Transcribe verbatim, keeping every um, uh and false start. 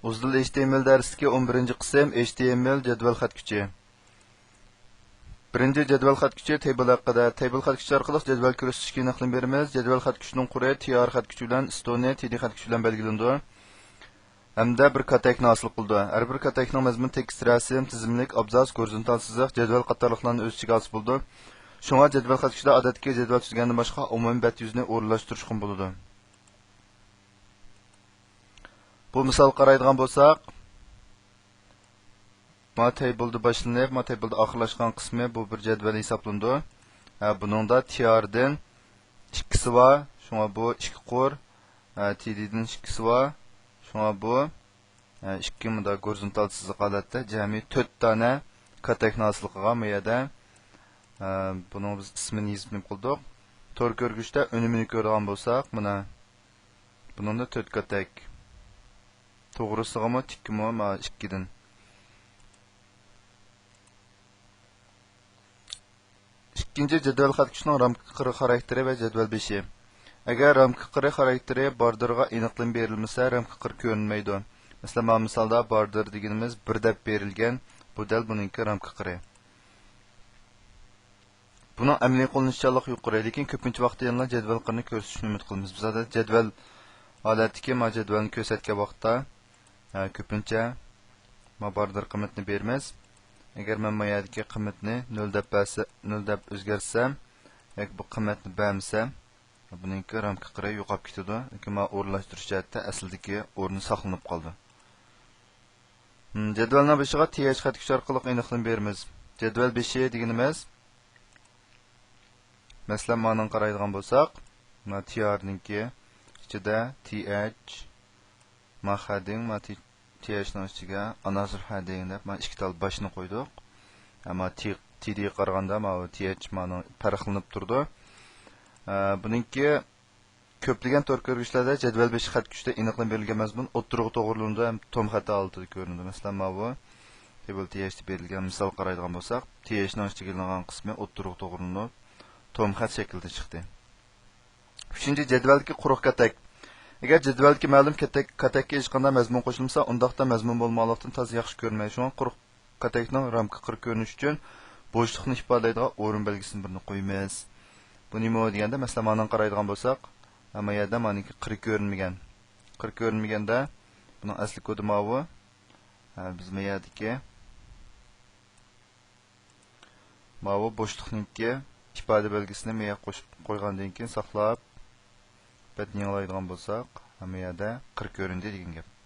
ئۇزدىل ئېچ تى ئېم ئېل دەرسلىكى ئون بىرىنچى قىسىم، ئېچ تى ئېم ئېل جەدۋەل خەت كۈچى. بىرىنچى، جەدۋەل خەت كۈچى تەيبىل ھەققىدە. تەيبىل خەت كۈچى ئارقىلىق جەدۋەل كۆرسىتىشكە ئېنىقلىما بېرىمىز. جەدۋەل خەت كۈچىنىڭ قۇرى تى ئار خەت كۈچى بىلەن ستونى تى دى خەت كۈچى بىلەن بەلگىلىنىدۇ ھەمدە بىر كاتەكنى ھاسىل قىلىدۇ. ھەر بىر كاتەكنىڭ مەزمۇنى تېكىست رەسىم، تىزىملىك، ئابزاس، گورىزونتال سىزىق، جەدۋەل قاتارلىقلارنى ئۆز ئىچىگە ئالسا بولىدۇ. شۇڭا جەدۋەل خەت كۈچىدە ئادەتتىكى جەدۋەل تۈزگەندىن باشقا ئومۇمىي بەت يۈزىنى ئورۇنلاشتۇرۇشقىمۇ بولىدۇ. بۇ مىسالغا قارايدىغان بولساق، ما تەيبىلدە باشلىنىپ، ما تەيبىلدە ئاخىرلاشقان قىسمى بۇ بىر جەدۋەل ھېسابلىنىدۇ. ھە، بۇنىڭدا تى ئاردىن ئىككىسى بار، شۇڭا بۇ ئىككى قۇر. ھە، تى دىدىن ئىككىسى بار، شۇڭا بۇ، ھە، ئىككى مۇندا گورىزونتال سىزىق ھالەتتە جەمئىي تۆت دانە كاتەكنى ھاسىل قىلغان بۇ يەردە. ھە، بۇنىڭ بىز ئىسمىنى يېزىپ نېمە قىلدۇق؟ تور كۆرگۈچتە ئۈنۈمىنى كۆرىدىغان بولساق، مانا بۇنىڭدا تۆت كاتەك. توغرىسىغىمۇ تىككىمۇ، مانا ئىككىدىن. ئىككىنچى، جەدۋەل خەت كۈچىنىڭ رامكا قىرى خاراكتېرى ۋە جەدۋەل بېشى. ئەگەر رامكا قىرى خاراكتېرى باردېرغا ئېنىقلىما بېرىلمىسە، رامكا قىرى كۆرۈنمەيدۇ. مەسىلەن، مانا مىسالدا باردېر دېگىنىمىز بىر دەپ بېرىلگەن، بۇ دەل بۇنىڭكى رامكا قىرى. بۇنىڭ ئەمەلىي قوللىنىشچانلىقى يۇقىرى، لېكىن كۆپىنچە ۋاقىتتا يەنىلا جەدۋەل قىرىنى كۆرسىتىشنى ئۈمىد قىلىمىز. بىز ھازىر جەدۋەل ھالەتتىكى ما جەدۋەلنى كۆرسەتكەن ۋاقىتتا، ھە، كۆپىنچە ما باردېر قىممىتىنى بېرىمىز. ئەگەر مەن ما يەردىكى قىممىتىنى نۆل دەپ بەرسە، نۆل دەپ ئۆزگەرتسەم ياكى بۇ قىممەتنى بەرمىسەم، بۇنىڭكى رامكا قىرى يوقاپ كېتىدۇ. لېكىن ما ئورۇنلاشتۇرۇش جەھەتتە ئەسلىدىكى ئورنى ساقلىنىپ قالىدۇ. ھىم، جەدۋەلنىڭ بېشىغا تى ئېچ خەت كۈچى ئارقىلىق ئېنىقلىما بېرىمىز. جەدۋەل بېشى دېگىنىمىز، مەسىلەن، مانىڭغا قارايدىغان بولساق، مانا تى ئارنىڭكى ئىچىدە تى ئېچ، ما خەدىڭ، ما تى، تى ئېچنىڭ ئىچىگە ئاناسىر خەدىڭ دەپ، ما ئىككى تال باشنى قويدۇق. ئەمما تى، تى دىگە قارىغاندا، ما تى ئېچ مانىڭ پەرقلىنىپ تۇرىدۇ. ئە، بۇنىڭكى كۆپلىگەن تور كۆرگۈچلەردە جەدۋەل بېشى خەت كۈچىدە ئېنىقلىما بېرىلگەن مەزمۇن ئوتتۇرىغا توغرىلىنىدۇ ھەم توم خەت ھالىتىدە كۆرۈنىدۇ. مەسىلەن، ماۋۇ تېبىل تى ئېچتە بېرىلگەن مىسالغا قارايدىغان بولساق، تى ئېچنىڭ ئىچىگە ئېلىنغان قىسمى ئوتتۇرىغا توغرىلىنىپ، توم خەت شەكلىدە چىقتى. ئۈچىنچى، جەدۋەلدىكى قۇرۇق كاتەك. ئەگەر جەدۋەلدىكى مەلۇم كاتەك، كاتەككە ھېچقانداق مەزمۇن قوشۇلمىسا، ئۇنداقتا مەزمۇن بولمىغانلىقتىن تازا ياخشى كۆرۈنمەيدۇ. شۇڭا قۇرۇق كاتەكنىڭ رامكا قىرى كۆرۈنۈشى ئۈچۈن بوشلۇقنى ئىپادىلەيدىغان ئورۇن بەلگىسىنى بىرنى قويىمىز. بۇ نېمە دېگەندە، مەسىلەن، مانىڭغا قارايدىغان بولساق، ھە، ما يەردە مانىڭكى قىرى كۆرۈنمىگەن. قىرى كۆرۈنمىگەندە، بۇنىڭ ئەسلى كودى ماۋۇ. ھە، بىز ما يەردىكى ماۋۇ بوشلۇقنىڭكى ئىپادە بەلگىسىنى ما يەرگە قوشۇپ قويغاندىن كېيىن ساقلاپ، بەتنى يېڭىلايدىغان بولساق، ھە، ما يەردە قىرى كۆرۈندى دېگەن گەپ.